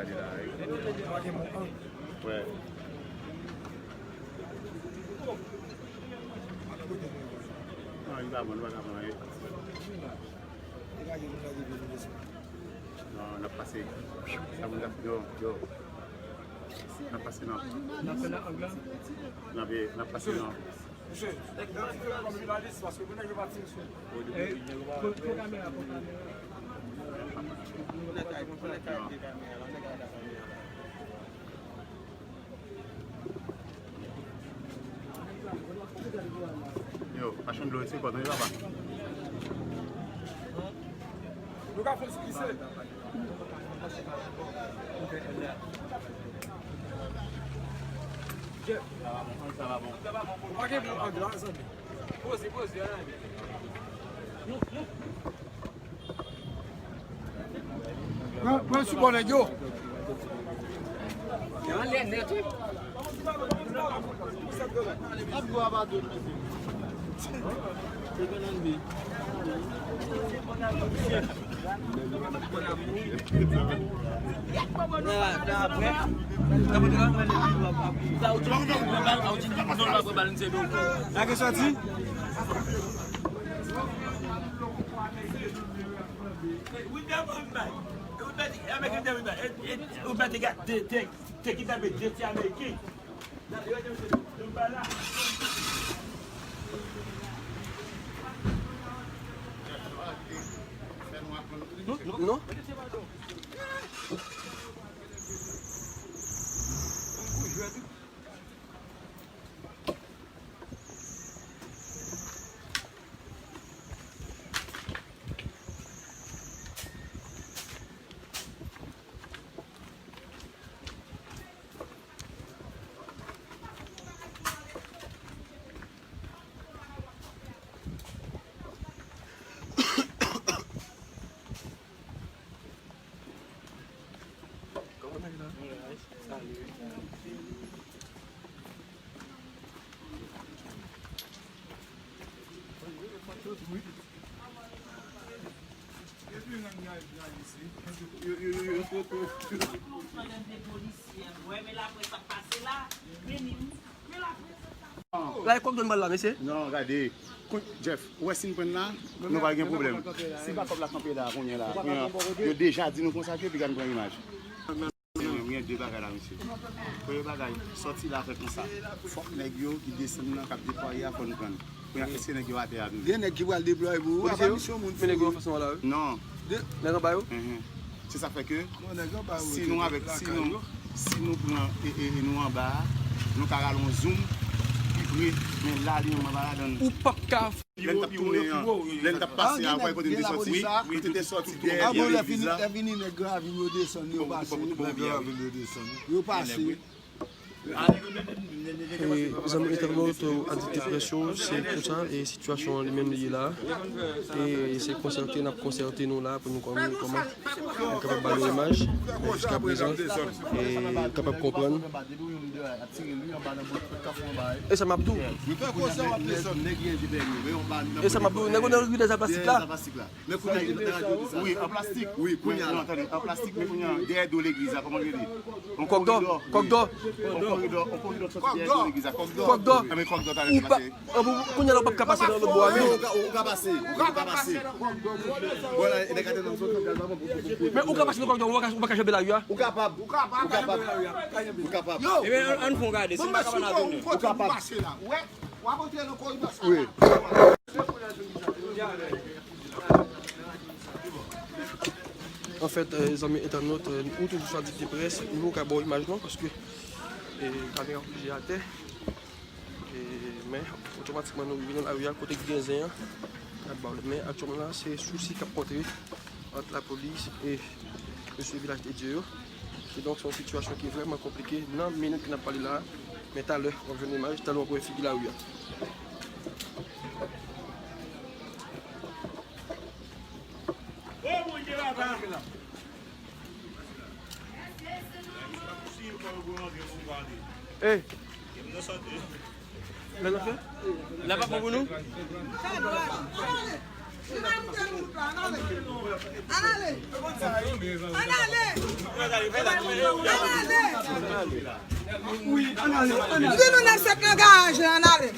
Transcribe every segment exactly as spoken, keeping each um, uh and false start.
Gade la, wi. Wè. Non, li pa bon, li pa ka pran anyen. Non, n ap pase. Sa moun ap, yo, yo. N ap pase, non. N ap fè nan ang lan? N ap, n ap pase, non. Mesye, nèg yo pa tire kòm jounalis, paske pou nèg yo pa tire sou. Eh, pran, pran kamera, pran kamera. Pran nèg la, pran nèg la, pran kamera la. Yo, machann dlo, se kòd, wi, papa. Nou ka fè l glise. Jeff. Sa va bon, sa va bon. Sa va bon, bon. Pa gen bon angle, zanmi. Poze, poze, ann ale. Pran, pran sou bò nèg yo. Anlè nèt, wi. Ap dwa pa dout, mesye. Se Fernande. Lage soti. Ou mèt gade te, te, te kidnape de ti Ameriken. Non, non, non. La e kòk done bal la, mesye. Non, gade. Jeff, ou wè si n pran la, nou pa gen pwoblèm. Si pa kòb la kanpe la, kounye a la, yo deja di nou konsa ke piga n pran imaj. Mwen, mwen gen de bagay la, mesye. Premye bagay, sòti la fè konsa. Fòk nèg yo ki desann nan, k ap deplwaye a, fò n pran. Kounye a, èske nèg yo atè a tou? Gen nèg ki pral deplwaye pou ou, a pa misyon moun fou. Men nèg yo fason la, wi. Non. Nèg anba yo? Se sa k fè ke si nou avèk, si nou, si nou pran e, e, e nou anba a, nou ka rale yon zoom pi pre, men la li menm anba ladan l. Ou p ap ka Lè n t ap tounen an, lè n t ap pase a, ou wè kote n te sòti? Nou te sòti dèyè legliz la. Lè fini nèg Gravil yo desann, yo pase. Nèg Gravil yo desann. Yo pase. E, zanmi entènot, adikte près yo, se konsa, e sitiyasyon an li menm li ye la. E se konsète, n ap konsète nou la pou nou kòman, kòman nou kapab ba yo imaj. Men jiska prezan, e kapab konprann. E sa m ap di w. E sa m ap di w, nèg yo nan ri dèyè plastik la. Men kounye a, wi, an plastik. Wi, kounye a. Non, tande, an plastik, men kounye a, dèyè do legliz la, kòman l rele? Kòk dò, kòk dò. On koridò, on koridò k sòti dèyè do legliz la, kòk dò. Kòk dò. Enben, kòk dò, talè, se pase. Kounye a la, ou p ap ka pase nan lòt bò a, non. Ou ka pase, ou ka pase. Vwala, e nèg atè nan zòn, men ou ka pase nan kòk dò, ou pa ka, ou pa ka janbe lari a. Ou kapab, ou kapab, ou kapab. Ebyen, ann fè yon gade, si m pa kapab nan tounen. Ou kapab. Wi. Anfèt, e, zanmi entènot, e, ou toujou sou Adikte Près, nou ka ba w imaj non, paske, e, kamera oblije atè. E, men, otomatikman nou rive nan lari a, kote ki gen zen an, n ap ba w li. Men aktyèlman la, se sousi k ap kontre ant lapolis e mesye Vilaj de Dye yo. Kidonk, se yon sitiyasyon ki vrèman konplike nan minit ke n ap pale la a. Men talè, w ap jwenn imaj, talè w ap wè figi lari a. Hey! Lè n ap fè? Lè pa bon pou nou? Ann ale. Ann ale. Ann ale. Ann ale. Ann ale. Ann ale. Di nou nèf sèt nan garaj la, ann ale.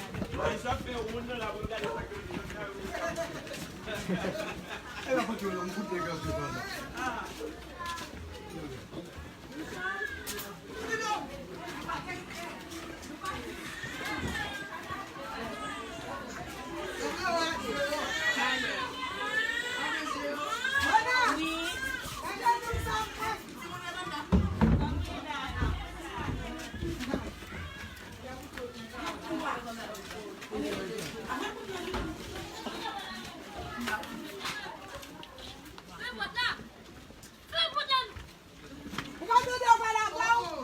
Ou pa tande yo pale anba ou?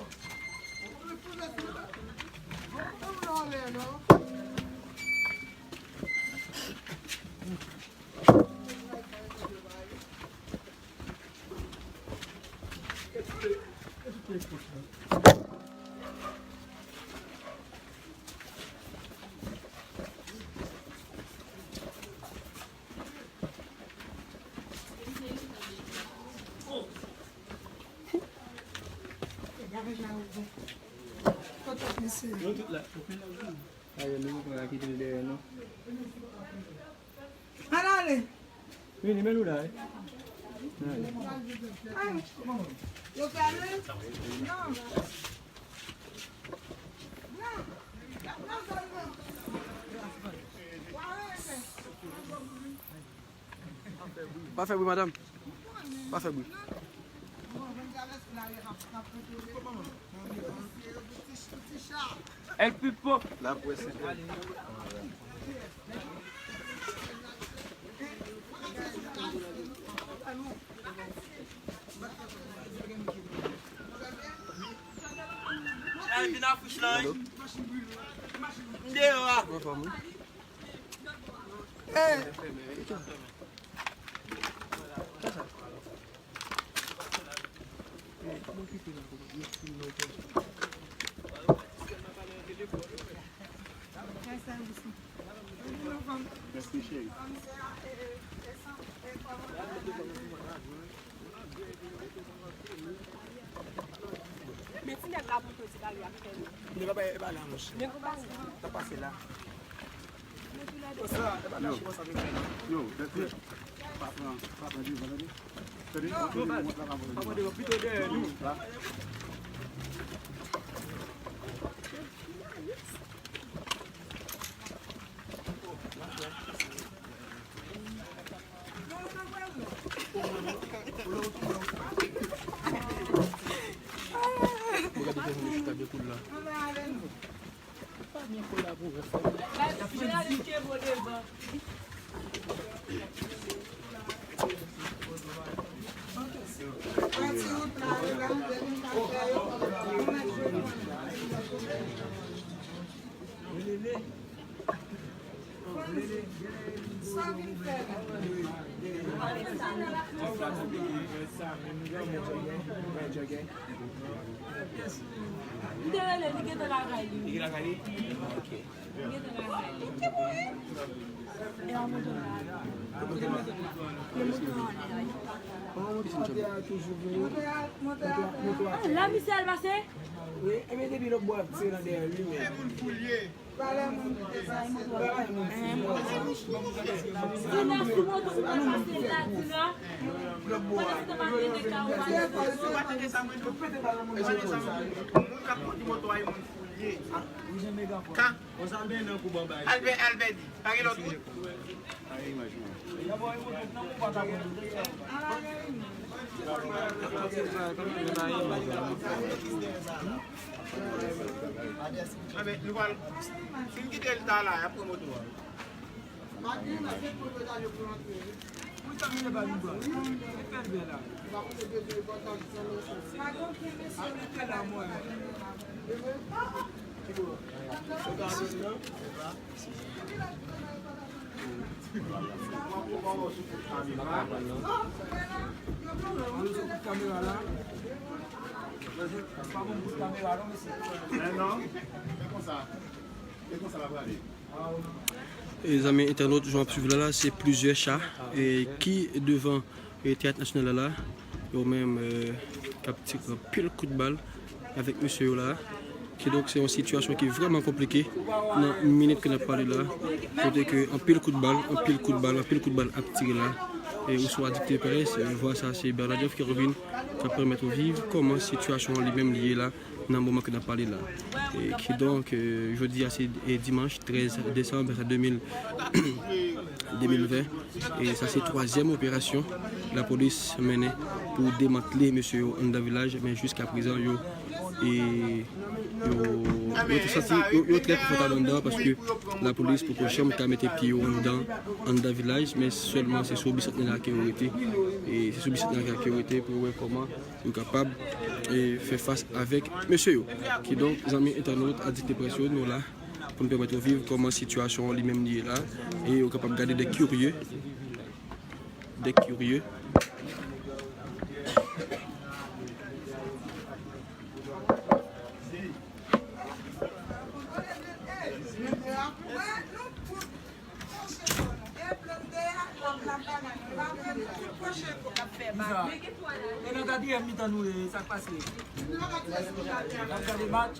Yo tout la. Ariel, nou poko ka kite l dèyè, non. Ann ale. Vini, men nou la, wi. Ann ale. Ay, yo pale? Non. Non. Pa fè bri, madanm. Pa fè bri. El Pipo. La presse. Al vin afich lan, wi. M deyò a. Mèsi, cheri. Men ti nèg la pou te di bagay ap fè nou. Nèg la bay, bay la, monchè. Nèg ou bay. T ap pase la. Yo, yo, dèfè. Pa pran, pa pran devan, tande. Tande, yo, yo, pa pran devan, pito dèyè nou. Ou gade telefòn yo chita de koul la. Pa byen kolabore, frè. M te rele, li gentan lakay li. Li lakay li? Ok. Li gentan lakay li. E yon moto la. Yon moto anlè a, li pa la. Ah, la misye al pase? Wi, ebyen depi lòt bò ap tire nan dèyè li menm. Albert, Albert di, pa gen lòt wout. Anben, nou pral, si n kite l ta la, y ap pran moto a. Ann sou kout kamera la. Pa bon kout kamera non, mesye. Men non, e konsa. E konsa l ap prale. E zanmi entènot, jan w ap swiv la, la, se plizyè cha, e, ki devan, e, Teyat Nasyonal la, la, yo menm, e, k ap tire anpil kout bal avèk mesye yo la. Kidonk, se yon sitiyasyon ki vrèman konplike nan minit ke n ap pale la, kote ke anpil kout bal, anpil kout bal, anpil kout bal ap tire la. E ou sou Adik T Press, e, vwa sa se Bernadette Kervin k ap pèmèt ou viv kòman sitiyasyon an li menm li ye la nan moman ke n ap pale la. E kidonk, e, jodi a se, e, dimanch trèz desanm de mil, de mil ven. E sa se twazyèm operasyon lapolis mennen pou demantle mesye yo anndan vilaj, men jiskaprezan yo, e, yo, yo te santi yo, yo trè konfòtab anndan paske lapolis poko janm ka mete pye yo anndan, anndan vilaj, men sèlman se sou Bisantnè la ke yo rete. E se sou Bisantnè la ke yo rete pou yo wè kòman yo kapab, e, fè fas avèk mesye yo. Kidonk, zanmi entènot, Adik T Press yo, nou la pou n pèmèt yo viv kòman sitiyasyon an li menm li ye la. E yo kapab gade de kirye, de kirye. E nan katriyèm mitan nou ye, sa k pase? N ap gade match.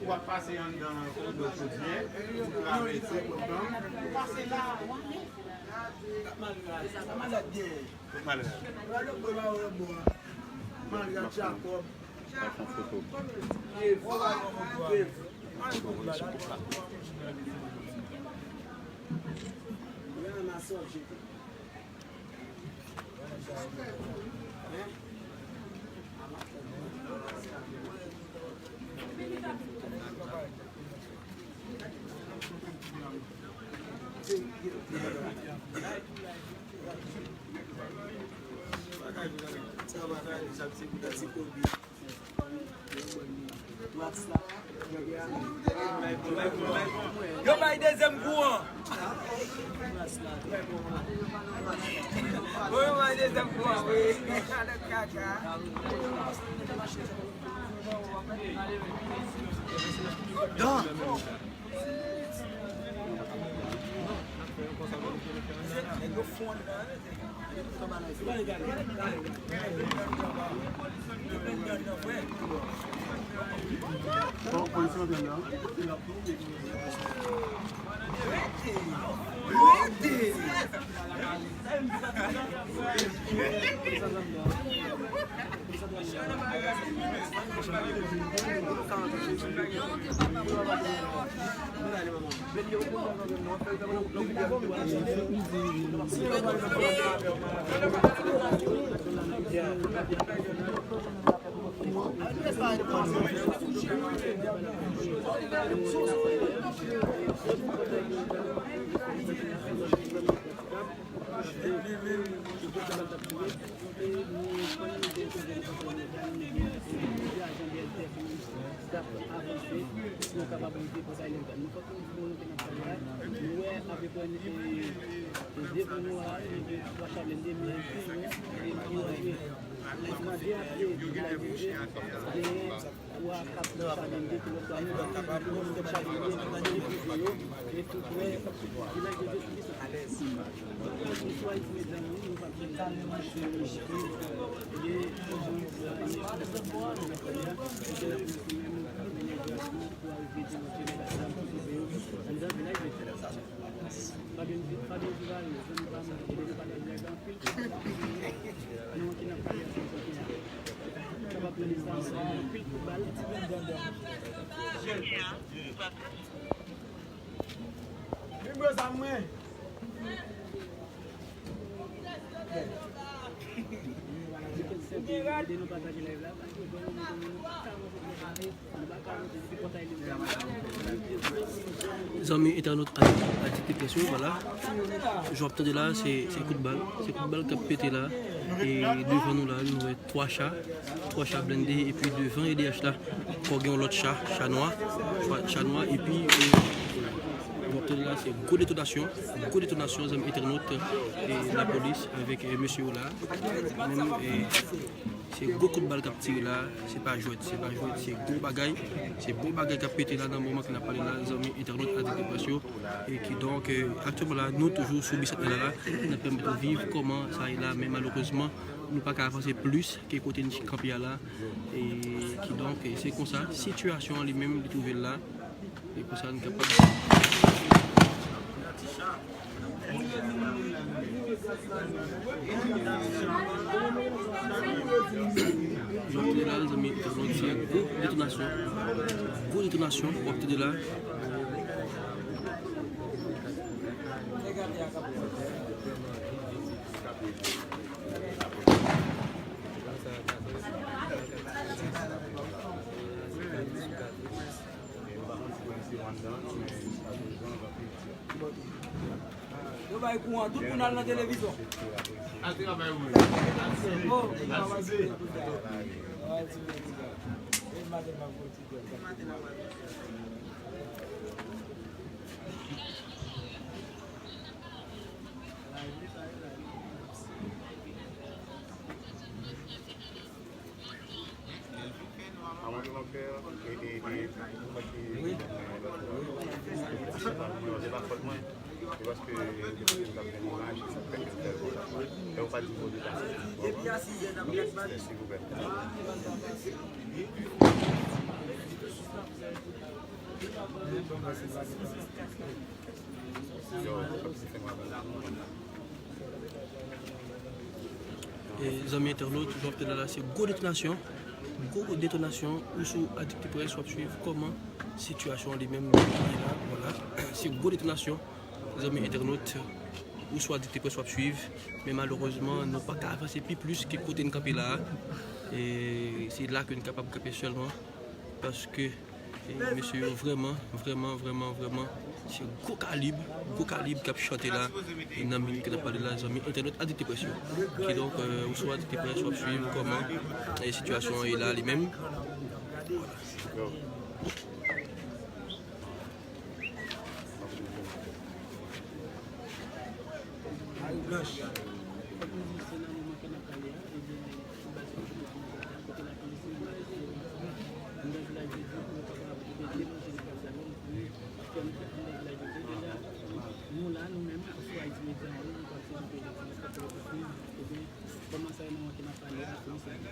W ap pase anndan koridò Chodyè, w ap travèse Otan. Malè. Malè ak Jakòb. Yo bay dezyèm kou an. Wi, yo bay dezyèm kou an, wi. Alèt kaka. Vin pran zam mwen. Zanmi entènot Adikte Press yo, vwala. Jan w ap tande la, se, se kout bal. Se kout bal k ap pete la. E devan nou la, nou wè twa cha. Twa cha blende, epi devan E D H la, ankò gen yon lòt cha, cha nwa. Cha, cha nwa, epi, e, jan w ap tande la, se gwo detonasyon. Gwo detonasyon, zanmi entènot, e, lapolis avèk, e, mesye yo la. Menm, e, Se gwo kout bal k ap tire la, se pa jwèt, se pa jwèt, se gwo bagay, se gwo bagay k ap pete la nan moman ke n ap pale la, zanmi entènot Adikte Press yo. E kidonk, e, aktyèlman la, nou toujou sou Bisantnè la, la, n ap pèmèt ou viv kòman sa ye la, men malerezman, nou pa ka avanse plis ke kote n kanpe a la. E kidonk, e, se konsa, sitiyasyon an li menm, li twouve l la. E konsa, n kapab. Jan w ap tande la, mezanmi, se gwo detonasyon. Gwo detonasyon, w ap tande la. Yo bay kouran, tout moun al nan televizyon. Oh, E, zanmi entènot, jan w ap tande la, se gwo detonasyon. Gwo, gwo detonasyon. Ou sou Adikte Press, w ap swiv kòman sitiyasyon an li menm ye la. Vwala. Se gwo detonasyon. Zanmi entènot, ou sou Adikte Press, w ap swiv. Men malerezman, nou pa ka avanse pi plis ke kote n kanpe la a. E se la ke n kapab kanpe sèlman. Paske E mesye yo vrèman, vrèman, vrèman, vrèman, se gwo kalib, gwo kalib k ap chante la, e nan minit ke n ap pale la, zanmi entènot Adikte Press yo. Kidonk, e, ou sou Adikte Press, w ap swiv kòman, e, sitiyasyon an ye la li menm. Marie Blanche. Nou la, nou menm, sou Ayiti Medya, nou patisipe nan kòmanse nan manke n ap pale a, se misye ki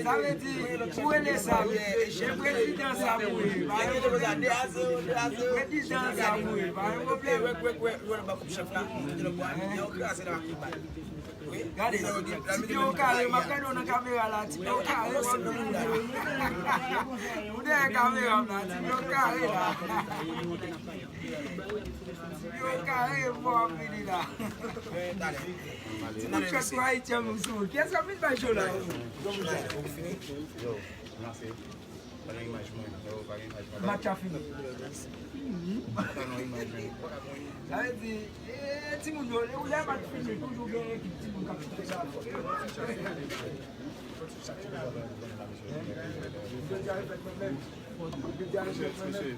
Sa vle di, pou rele sa, men prezidan sa mouri. Pa gen pwoblèm. Prezidan sa mouri. Pa gen pwoblèm. Gade, ti pye w kare, m ap gade w nan kamera la, ti pye w kare, w ap vini. Ou dèyè kamera m la, ti pye w kare la. Ti pye w kare, m wè w ap vini la. Ti bout chòt pou Ayiti an, m sou. Kiyès k ap vin bay cho la? Yo, lanse. Pa gen imaj mwen. Yo, pa gen imaj mwen. Match la fini. Pa gen imaj mwen. Sa vle di, e, timoun yo, lè match fini, toujou gen ekip timoun k ap chante sa.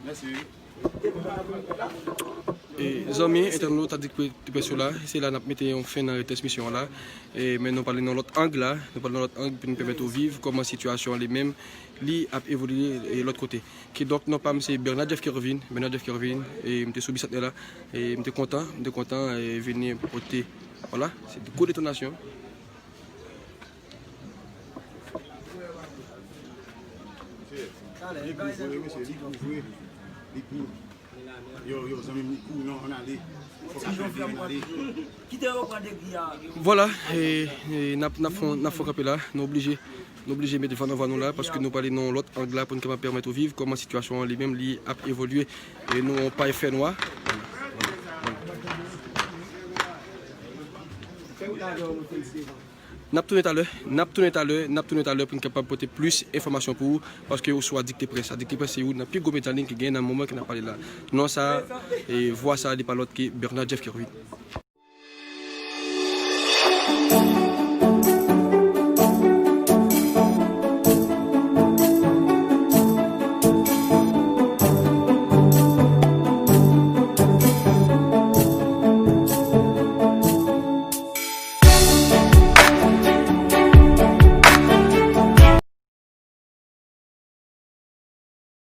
Mèsi. E, zanmi entènot Adikte Press yo la, se la n ap mete yon fen nan transmisyon an la. E, men nou pale nan lòt ang la, nou pale nan lòt ang pou nou pèmèt ou viv kòman sitiyasyon an li menm, li ap evolye, e, lòt kote. Kidonk, non pa m se Bernard Jeff Kervin, Bernard Jeff Kervin, e m te sou Bisantnè la, e m te kontan, m te kontan, e vini pote, vwala, se gwo detonasyon. Mesye, li gwo vre, mesye, li gwo vre. Li gwo. Yo, yo, zanmi m, li kou, non, ann ale. Fòk nou fè vye, ann ale. Kite yo pran degri a. Vwala, e, e, n ap n ap fè n ap fè kanpe la. Nou oblije nou oblije mete van nan van nou la paske nou pale nan yon lòt ang la pou n kapab pèmèt ou viv kòman sitiyasyon an li menm li ap evolye. E nou yon pay fènwa. N ap tounen talè, n ap tounen talè, n ap tounen talè pou n kapab pote plis enfòmasyon pou ou paske ou sou Adikte Près. Adikte Près se youn nan pi gwo medya liy ki genyen nan moman ke n ap pale la. Non sa, e vwa sa li pa lòt ke Bernard Jeff Kervin.